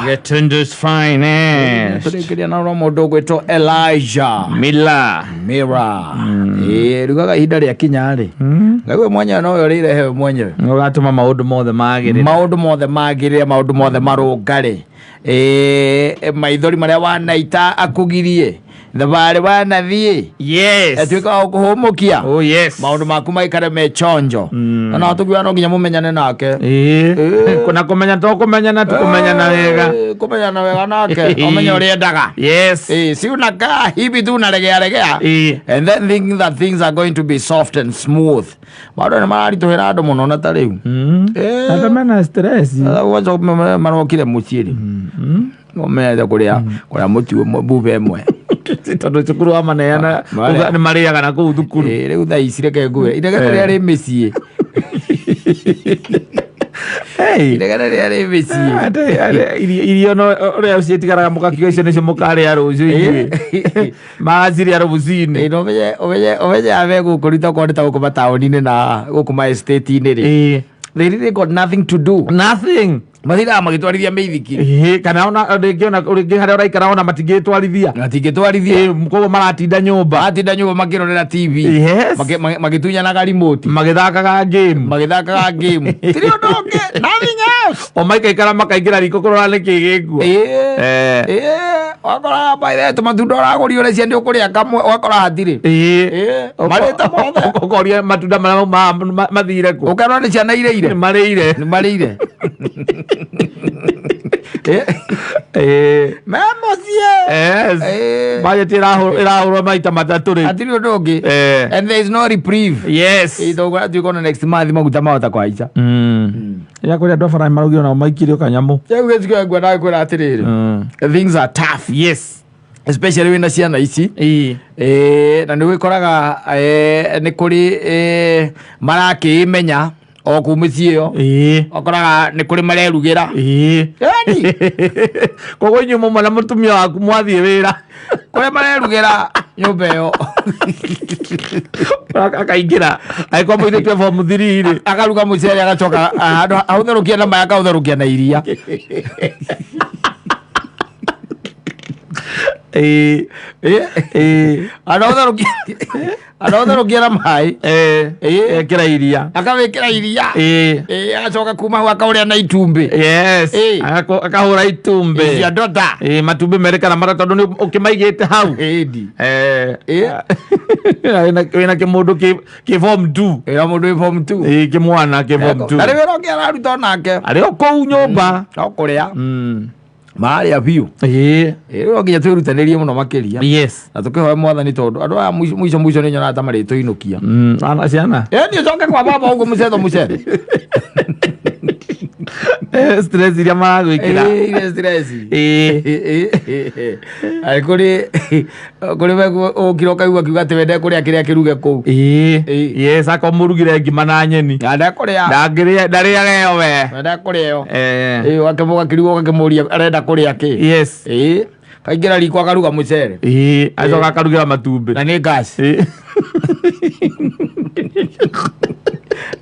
Gatundu's finest. Tũrĩkĩria na ũrĩa mũndũ ũgwĩtwo Elijah Mila. Mira. Ĩĩ, rugaga ihinda rĩa kinya rĩ, Ngai we mwenyewe nowe ũrĩrehe we mwenyewe. Ũgatũma maũndũ mothe magĩrĩre. Maũndũ mothe magĩrĩre, maũndũ mothe marũngare. Ĩĩ, maithori marĩa wanaita akũgirie, thabarĩ wanathiĩ atuĩka wa gũkũhũmũkia. Oh yes. Maũndũ maku maikare me chonjo. Na no tũkiuga no nginya mũmenyane nake. Ĩĩ. Ĩĩ. Na kũmenya to kũmenyana tu, kũmenyana wega. Ĩĩ, kũmenyana wega nake, ũmenye ũrĩa endaga. Ĩĩ, si unakaa hivi tu unaregea regea and then think that things are going to be soft and smooth. Maũndũ nĩ mararitũhĩra andũ mũno na ta rĩu. Ĩĩ. Andũ mena stress. Ũgacoka marokire mũciĩ rĩ, ũmenyete kũrĩa kũrĩa mũtu ũmwe, buba ĩmwe. Tondũ cukuru wa maneana Marĩa. nĩ marĩaga na kũu thukuru. Ĩĩ, rĩu thaa ici reke nguwe inegene rĩrĩa rĩ mĩciĩ. Hey. Inegene rĩrĩa rĩ mĩciĩ. Irio no ũrĩa ũciĩtigaraga mũkakiuga icio nĩcio mũkarĩa rũciũ, inyuĩ magacirĩa rũcinĩ. Ĩĩ, na ũmenye ame gũkũ rita okorwo nĩ ta gũkũ mataũni-inĩ na gũkũ ma estate-inĩ rĩ, they really got nothing to do. Nothing. Mathindaga magĩtwarithia mĩithikiri. Ĩĩ, kana ona rĩngĩ, ona rĩngĩ harĩa ũraikara ona matingĩtwarithia. Matingĩtwarithia. Ĩĩ, koguo maratinda nyũmba. Matinda nyũmba makĩrorera TV. Magĩtunyanaga remote. Magĩthakaga game. Magĩthakaga game, tirĩ ũndũ ũngĩ, nothing else. O maikaikara makaingĩra riko kũrora nĩkĩ gĩkuo. Ĩĩ. Ĩĩ, wakora by the way, tũmatunda ũragũria ũreciria nĩ ũkũrĩa kamwe, ũgakora hatirĩ. Ĩĩ, marĩte mothe. Ũkoria matunda marĩa mathire kũ. Ũkerwo nĩ ciana ireire. Marĩire. Nĩ marĩire. Ĩĩ. Me mũciĩ. Budget ĩrahũrwo maita matatũ rĩu. Hatirĩ ũndũ ũngĩ. And there is no reprieve. Ĩĩ, tondũ tuĩka ona next month maguta mahota kũhaica. Ya kũrĩa andũ a bara maraugire nao maikirio kanyamũ. Rĩu gĩcigo nguona kwĩra atĩrĩrĩ, things are tough, especially wĩna ciana ici. Ĩĩ, na nĩ wĩkoraga nĩ kũrĩ marakĩĩmenya o kũu mĩciĩ ĩyo. Ũkoraga nĩ kũrĩ marerugĩra. Yaani, Koguo inyuĩ mũmwe na mũtumia waku mwathiĩ wĩra, kũrĩa marerugĩra nyũmba ĩyo. Akaingĩra angĩkorwo mũirĩtu e form 3 rĩ. Akaruga mũcere, agacoka handũ aũtherũkia na maĩ, akaũtherũkia na iria. Handũ aũtherũkia na maĩ. Ekĩra iria. Akawĩkĩra iria. Ĩĩ, agacoka kuma hau akaũrĩa na itumbĩ. Akahũra itumbĩ. Cia ndota. Ĩĩ, matumbĩ merĩ kana matatũ, tondũ nĩ ũkĩmaigĩte hau. Ĩndi. Wĩna kĩmũndũ kĩ form 2. Ĩra mũndũ wĩ form 2. Ĩĩ, kĩmwana kĩ form 2. Na rĩ wĩra ũngĩ araruta onake? Arĩ o kũu nyũmba. No kũrĩa marĩa biũ. Ĩĩ, rĩu no nginya twĩrutanĩrie mũno makĩria na tũkĩhoe Mwathani, tondũ andũ aya mũico mũico mũico nĩ nyonaga ta marĩtũinũkia. Ana ciana. Ĩĩ, niĩ coke kwa baba ũguo mũcetho mũcetho. Stress iria maragwĩkĩra. Ĩĩ, ile stress. Arĩ kũrĩ we ũkira ũkaigua akiuga atĩ wende kũrĩa kĩrĩa kĩruge kũu. Yes, akorwo mũrugire ngima na nyeni. Na ndekũrĩa. Ndangĩrĩa, ndarĩaga ĩyo we. Ndekũrĩa ĩyo. Ĩĩ, ũgakĩrigwo, ũgakĩmũria arenda kũrĩa kĩ. Ĩĩ, kaingĩra riko akaruga mũcere. Ĩĩ, acoka akarugĩra matumbĩ. Na nĩ gas.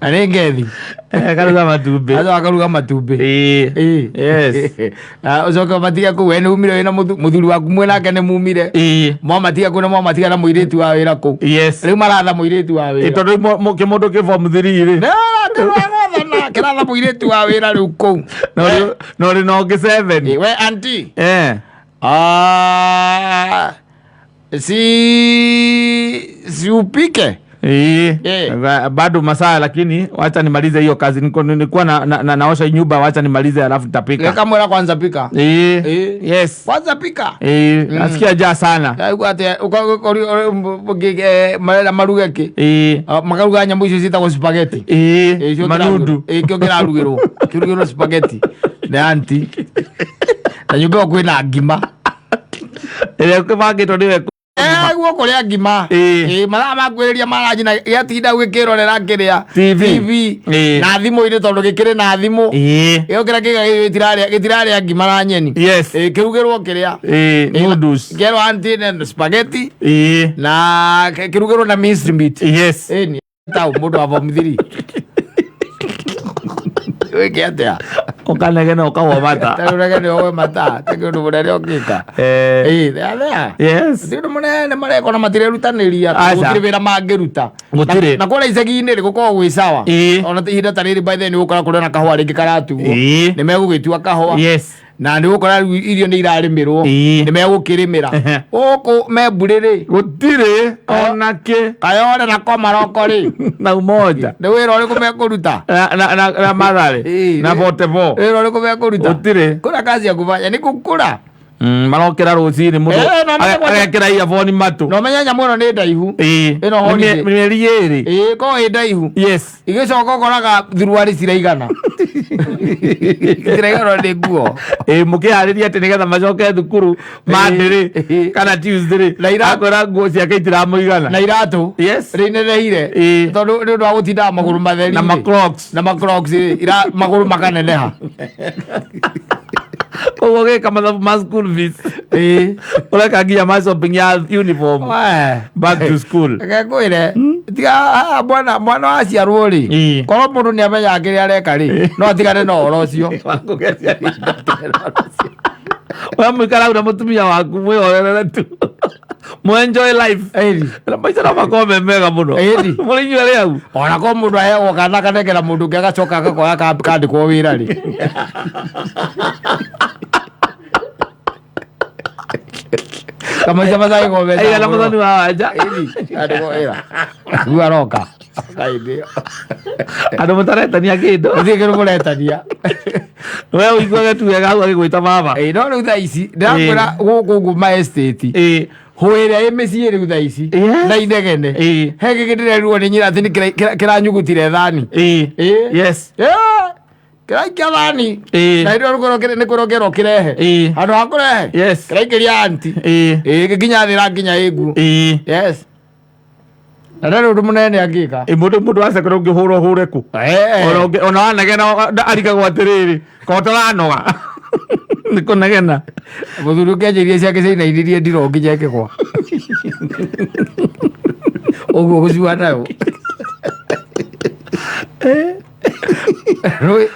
Na nĩ ngethi. Akaruga matumbĩ. Acoka akaruga matumbĩ. Ĩĩ. Na ũcoke ũmatige kũu, we nĩ umire wĩna mũthuri waku, mwĩ nake nĩ mumire. Mwamatiga kũu na mwamatiga na mũirĩtu wa wĩra kũu. Rĩu maratha mũirĩtu wa Ĩĩ, wĩra. tondũ kĩmũndũ kĩ form 3 rĩ. Kĩrathana kĩratha mũirĩtu wa wĩra rĩu kũu. No rĩ no ngĩ 7. Ĩĩ, we auntie. Ah, si upike. Bado masaa, lakini wacha nimalize hiyo kazi. Nilikuwa naosha nyumba, wacha nimalize alafu nitapika. Kamwera kwanza pika. Kwanza pika. Nasikia njaa sana. Ndaigua atĩ marenda maruge kĩ? Ah, makaruga nyamũ icio ciĩtagwo spaghetti. Ĩĩ, icio Manundu. Ĩĩ, kĩo kĩrarugĩrwo, kĩrugĩrwo spaghetti nĩ auntie, na nyũmba ĩyo kwĩna ngima. Ĩrĩa ĩbangĩtwo nĩwe. Guo kũrĩa ngima. Ĩĩ, mathaa ma kwĩrĩria maranjina gĩatinda gĩkĩrorera kĩrĩa TV. TV. Na thimũ-inĩ, tondũ gĩkĩrĩ na thimũ. Gĩo kĩrĩa kĩga gĩtirarĩa ngima na nyeni. Ĩĩ, kĩrugĩrwo kĩrĩa. Ĩĩ, noodles. Kĩerwo auntie nĩ spaghetti na kĩrugĩrwo na minced meat. Ĩĩ, ni tau mũndũ wa form 3. Wĩke atĩa? Ũkanegena ũkagwa mata. Tarũrege nĩ ũgwe mata ta kĩũndũ mũnene ũngĩka. Ĩĩ, they are there. Ti ũndũ mũnene mareka ona matirerutanĩria tondũ Aca. gũtirĩ wĩra mangĩruta. Gũtirĩ. Na kũrĩa icagi-inĩ rĩ gũkoragwo gwĩ sawa. Ona ihinda ta rĩrĩ by then nĩ ũgũkora kũrĩ ona kahũa rĩngĩ karatuo. Nĩ megũgĩtua kahũa. Na nĩ ũgũkora rĩu irio nĩ irarĩmĩrwo. Nĩ megũkĩrĩmĩra. Gũkũ memburĩ rĩ Gũtirĩ ona kĩ. Kayore na Komaroko rĩ Na Umoja. Nĩ wĩra ũrĩkũ mekũruta? Na Mathare. Na Votevo. Wĩra ũrĩkũ mekũruta? Gũtirĩ. Kuna kazi ya kufanya ni kukura. Marokĩra rũcinĩ mũndũ Eh, na menye kwanja- agekĩra earphone matũ. Na ũmenye nyamũ ĩno nĩ ndaihu. Ĩno Nĩ holiday. mĩeri 2. Ĩĩ, korwo ĩ ndaihu. Igĩcoka ũkoraga thuruarĩ ciraigana. Ciraigana nĩ nguo. Ĩĩ, mũkĩharĩria atĩ nĩgetha macoke thukuru Monday rĩ kana Tuesday rĩ, Na akwĩra nguo ciake itiramũigana. Na iratũ. Rĩneneire. Tondũ nĩ ũndũ wa gũtindaga magũrũ matheri. Na rĩ. ma-Crocs. Na ma-Crocs rĩ, magũrũ makaneneha. Koguo ũgĩka mathabu ma school fees. Ũreka nginya ma shopping ya uniform. Back to school. Reke ngwĩre, tiga haha mwana waciarwo rĩ, korwo mũndũ nĩ amenyaga kĩrĩa areka rĩ, no atigane na ũhoro ũcio. We mũikara hau na mũtumia waku mwĩhorerere tu. Mũ enjoy life. Na maica no makorwo me mega mũno. Mũrĩ inyuĩ arĩ hau. Ona korwo mũndũ aheagwo kana akanengera mũndũ ũngĩ agacoka agakoya kandĩkwo wĩra rĩ. Kamaica macai ng'ombe Aigana mũthoni wa wanja. Kandĩkwo wĩra. Rĩu aroka. Kaĩndĩ ĩyo. Andũ mũtaretania kĩndũ. Gũtirĩ kĩndũ mũretania. We ũiguage tu wega hau agĩgwĩta baba. Ĩĩ, no rĩu thaa ici ndĩrakwĩra gũkũ ũguo ma estate. Hũĩ ĩrĩa ĩ mĩciĩ rĩu thaa ici na inegene. He gĩkĩ ndĩrerirwo nĩ nyina atĩ nĩ kĩranyugutire thani. Kĩraikia thani. Na hĩndĩ ĩyo nĩ kũrokerwo kĩrehe. Handũ ha kũrehe. Kĩraikĩria anti. Gĩkinya thĩ ĩrakinya ĩ nguo. Na ndarĩ ũndũ mũnene angĩka. Ĩ, mũndũ wa cekere ũngĩhũrwo hũre kũ? Ona wanegena arigagwo atĩrĩrĩ, ko tũranoga. Nĩ kũnegena. Mũthuri ũkĩanjĩria ciake ciainainirie ndiro nginya ĩkĩgwa. Ũguo gũcua nayo.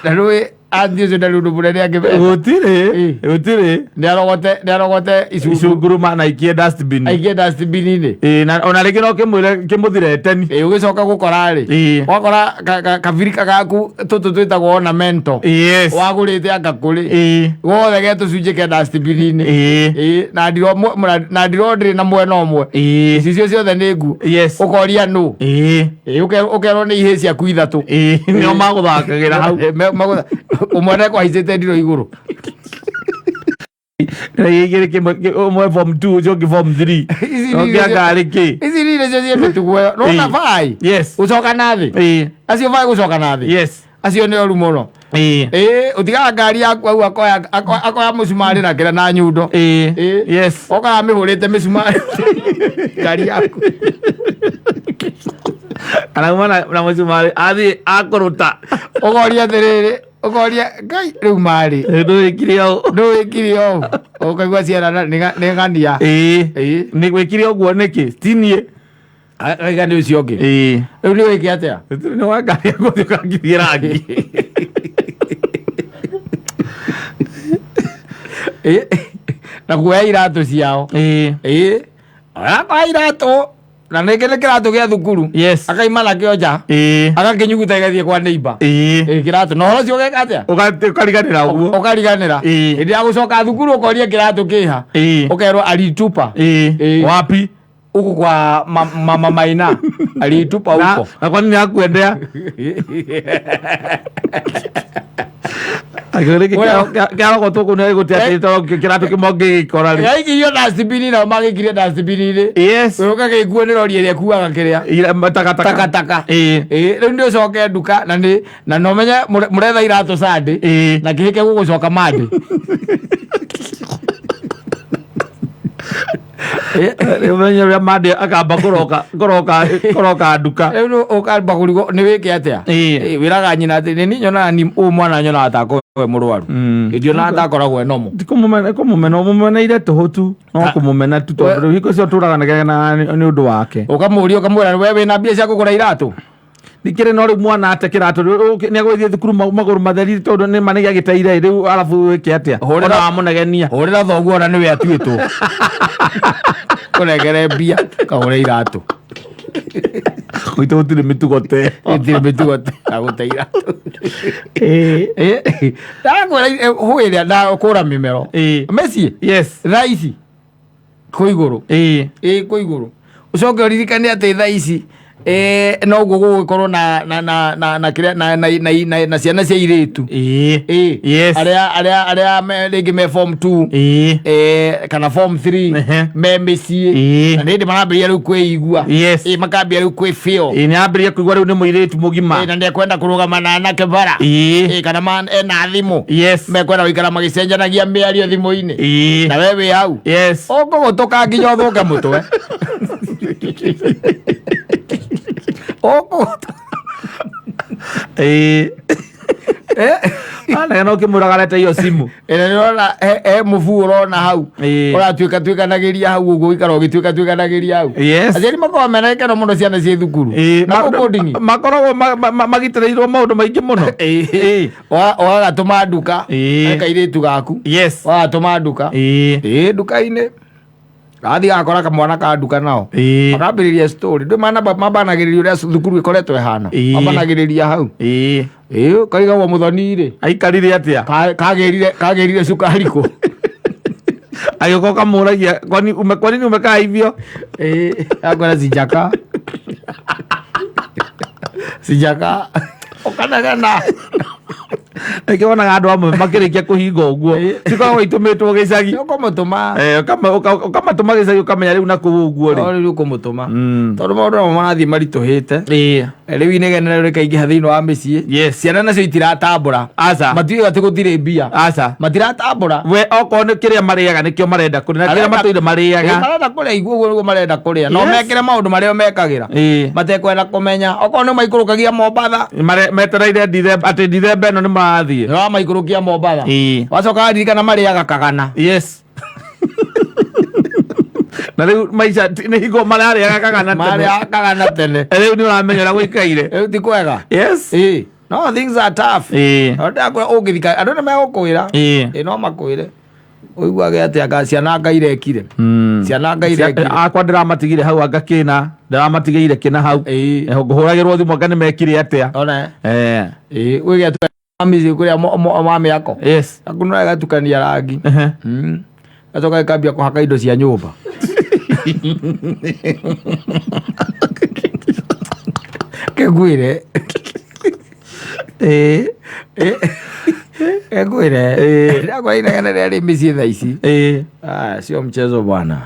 Na rũĩ anti ũcio ndarĩ ũndũ mũnene angĩmeka. Gũtirĩ, gũtirĩ. Nĩ arogote icunguru. Icunguru na aikie dustbin. Aikie dustbin-inĩ. Ĩĩ, na ona rĩngĩ no kĩmwĩre kĩmũthire teni. Ĩĩ, ũgĩcoka gũkora rĩ. Wakora kabirika gaku tũtũ twĩtagwo ornamental. Wagũrĩte anga kũrĩ. Gothe ge tũcunjĩ ke dustbin-inĩ. Ĩĩ, na ndiro na ndiro ndĩrĩ na mwena ũmwe. Icicio ciothe nĩ nguo. Ũkoria nũ. Ĩĩ, ũkerwo nĩ ihĩĩ ciaku ithatũ. Nĩo magũthakagĩra hau. Ũmwe nĩekwahaicĩte ndiro igũrũ. Igĩrĩ kĩmwe ũmwe form 2 ũcio ũngĩ form 3. Ici Ũngĩ anga arĩ kĩ? Ici nĩ nĩcio ciĩ mĩtugo ĩyo. Nĩwona baĩ? Gũcoka na thĩ. Acio baĩ gũcoka na thĩ. Acio nĩ oru mũno. Ĩĩ, ũtigaga ngari yaku hau akoya mũcumarĩ na kĩrĩa na nyundo. Okaga amĩhũrĩte mĩcumarĩ ngari yaku. Arauma na mũcumarĩ athiĩ akũrũta. Ũkoria atĩrĩrĩ, ũkoria Ngai rĩu marĩ. Ndũwĩkire ũũ. Ndũwĩkire ũũ. Ũkaigua ciana nĩ ng'ania. Nĩ gwĩkire ũguo nĩkĩ? Ti niĩ. Aiga nĩ ũcio ũngĩ. Rĩu nĩ wĩke atĩa? Nĩ wa ngari yaku ũthiĩ ũkangithie rangi. Na kuoya iratũ ciao. Akoya iratũ. Na nĩkĩ nĩ kĩratũ gĩa thukuru. Akaima nakĩo nja. Agakĩnyuguta gĩgathiĩ kwa neighbor. Kĩratũ. Na ũhoro ũcio ũgeka atĩa? Ũkariganĩra ũguo. Ũkariganĩra. Hĩndĩ ya gũcoka thukuru ũkoria kĩratũ kĩha. Ũkerwo alitupa. Wapi? Huku kwa mama Maina. Alitupa huko. Na kwa nini hakuendea? Kĩarogotwo kũu nĩ gũte atĩ kĩratũ kĩmwe ũngĩgĩkora rĩ. Gĩaikirio dustbin nao magĩkirie dustbin-inĩ. Ũgagĩkuo nĩ rori ĩrĩa ĩkuaga kĩrĩa. Takataka. Takataka. Rĩu nĩ ũcoke nduka na nĩ na no menye mũretha iratũ Sunday. Na kĩhĩke gũgũcoka Monday. Ũmenye ũrĩa Monday akamba kũroka nduka. Rĩu ũkamba kũrigwo nĩ wĩke atĩa? Wĩraga nyina atĩ nĩ niĩ nyonaga ni ũyũ mwana nyonaga ta akoragwo e mũrwaru. Ndionaga ta akoragwo e normal. Ti kũmũmena, kũmũmena, ũmũmeneire tũhũ tu. No kũmũmena tu tondũ rĩu hingo cio ũtũraga na nĩ ũndũ wake. Ũkamũria ũkamwĩra we wĩna mbia cia kũgũra iratũ? Ndikĩrĩ no rĩu mwana ate kĩratũ nĩ agũgĩthiĩ thukuru magũrũ matheri tondũ nĩ ma nĩ gĩagĩteire rĩu arabu wĩke atĩa? Hũrĩra- Ona wamũnegenia. Hũrĩra thoguo ona nĩwe atuĩtwo kũnengere mbia kagũre iratũ. Gwitũ gũtirĩ mĩtugo te. Gũtirĩ mĩtugo agũte iratũ. Ndakwĩra hũ ĩrĩa ndakũra mĩmero mĩciĩ thaa ici kwĩ igũrũ. Ĩ kwĩ igũrũ, ũcoke ũririkane atĩ thaa ici noguo gũgũkorwo na na na na na kĩrĩa na na na na na ciana cia irĩtu. Arĩa arĩa arĩa rĩngĩ me form 2 kana form 3 me mĩciĩ na nĩ hĩndĩ marambĩrĩria rĩu kwĩigua. Makambia rĩu kwĩ feel. Nĩ ambĩrĩria kũigua rĩu nĩ mũirĩtu mũgima. Na nĩekwenda kũrũgama na anake bara. Kana ena thimũ mekwenda gũikara magĩcenjanagia mĩario thimũ-inĩ na we wĩ hau ũkũgũtũka nginya ũthũke mũtwe. Ũkũgũtũka. Anake no kĩmwĩraga arete iyo simu. Ĩrĩa nĩũrona he mũbuu ũrona hau ũratuĩka tuĩkanagĩria hau ũguo ũikara ũgĩtuĩka tuĩkanagĩria hau. Aciari makoragwo mena gĩkeno mũno ciana ciĩ thukuru na gũkũ nding'i. Makoragwo magitĩrĩirwo maũndũ maingĩ mũno. Ũgagatũma nduka kairĩtu gaku ũgagatũma nduka ĩĩ nduka-inĩ gathiĩ gakora kamwana ka nduka nao makambĩrĩria story ndũ mana mambanagĩrĩria ũrĩa thukuru ĩkoretwo ĩhana. Mambanagĩrĩria hau. Ĩĩ ũkarigagwo mũthoni rĩ aikarire atĩa? Kagĩrire cukari kũ? Agĩũka ũkamũragia kwani kwa nini umekaa hivyo? Ĩĩ akwĩra sijaka sijaka ũkanegena. Nĩkĩo wonaga andũ amwe makĩrĩkia kũhinga ũguo cikoragwo itũmĩtwo gĩcagi. Ũkũmũtũma. Ũkamatũma gĩcagi ũkamenya rĩu nakũu ũguo rĩ. Rĩu ũkũmũtũma tondũ maũndũ namo marathiĩ maritũhĩte. Rĩu inegene rĩkaingĩha thĩinĩ wa mĩciĩ. Ciana nacio itiratambũra. Aca. Matiũĩ atĩ gũtirĩ mbia. Aca. Matiratambũra. We okorwo nĩ kĩrĩa marĩaga nĩkĩo marenda kũrĩa na kĩrĩa matũire marĩaga. Marenda kũrĩa iguo ũguo nĩguo marenda kũrĩa no mekĩre maũndũ marĩa mekagĩra matekwenda kũmenya okorwo nĩ maikũrũkagia Mombatha. Metereire Dithemba atĩ Dithemba ĩno nĩ marathiĩ. Nĩ wamaikũrũkia Mombatha wacoka waririkana marĩaga kagana. Na rĩu maica nĩ hingo mararĩaga kagana tene. Marĩaga kagana tene. Rĩu nĩ ũramenya ũrĩa gũikaire. Rĩu ti kwega. No things are tough. No ndakwĩra ũngĩthika andũ nĩ megũkwĩra. Ĩĩ no makwĩre ũiguage atĩ anga ciana anga irekire ciana anga irekire. Akwa ndĩramatigire hau anga kĩna ndĩramatigĩire kĩna hau. Ngũhũragĩrwo thimũ anga nĩ mekire atĩa. Ona ĩĩ wĩge mami kũrĩa mami yako aku no ĩgatukania rangi. Gacoka ĩkambia kũhaka indo cia nyũmba kĩngwĩre kĩngwĩre ndakora inegene rĩarĩ mĩciĩ thaa ici. Ah, sio mchezo bwana.